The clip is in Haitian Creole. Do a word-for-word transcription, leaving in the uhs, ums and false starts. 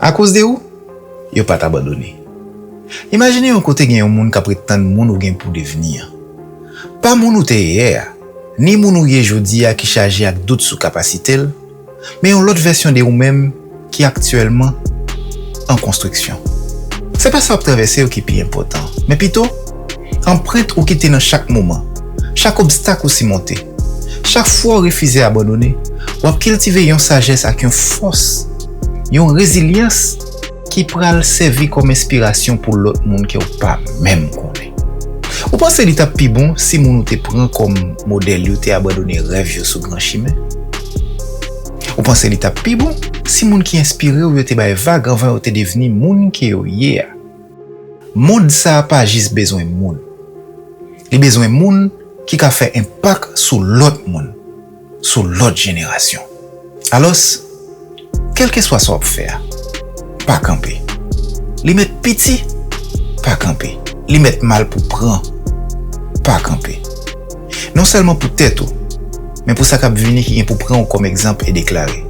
Akoz de ou, yo pa t abandone. Imajine yon kote gen yon moun k ap ret tann moun ou gen pou devni an. Pa moun ou te ye yè a, ni moun ou ye jodi a ki chaje ak dout sou kapasite l, men yon lòt vèsyon de ou menm ki aktyèlman an konstriksyon. Se pa sa w ap travèse yo ki pi enpòtan, men pito anprent ou kite nan chak moman, chak obstak ou simonte, chak fwa w refize abandone, w ap kiltive yon sajès ak yon fòs, yon rezilyans ki pral sèvi kòm enspirasyon pou lòt moun ke w pa menm konnen. Ou panse li t ap pi bon si moun ou te pran kòm modèl yo te abandone rèv yo sou gran chimen? Ou panse li t ap pi bon si moun ki enspire w yo te bay vag anvan yo te devni moun ke yo ye a? Mond sa a pa jis bezwen moun. Li bezwen moun ki ka fè enpak sou lòt moun, sou lòt jenerasyon. Alòs, kèlkeswa sa w ap fè a, pa kanpe. Li mèt piti, pa kanpe. Li mèt mal pou pran, pa kanpe. Non sèlman pou tèt ou, men pou sa k ap vini ki gen pou pran w kòm egzanp e deklare: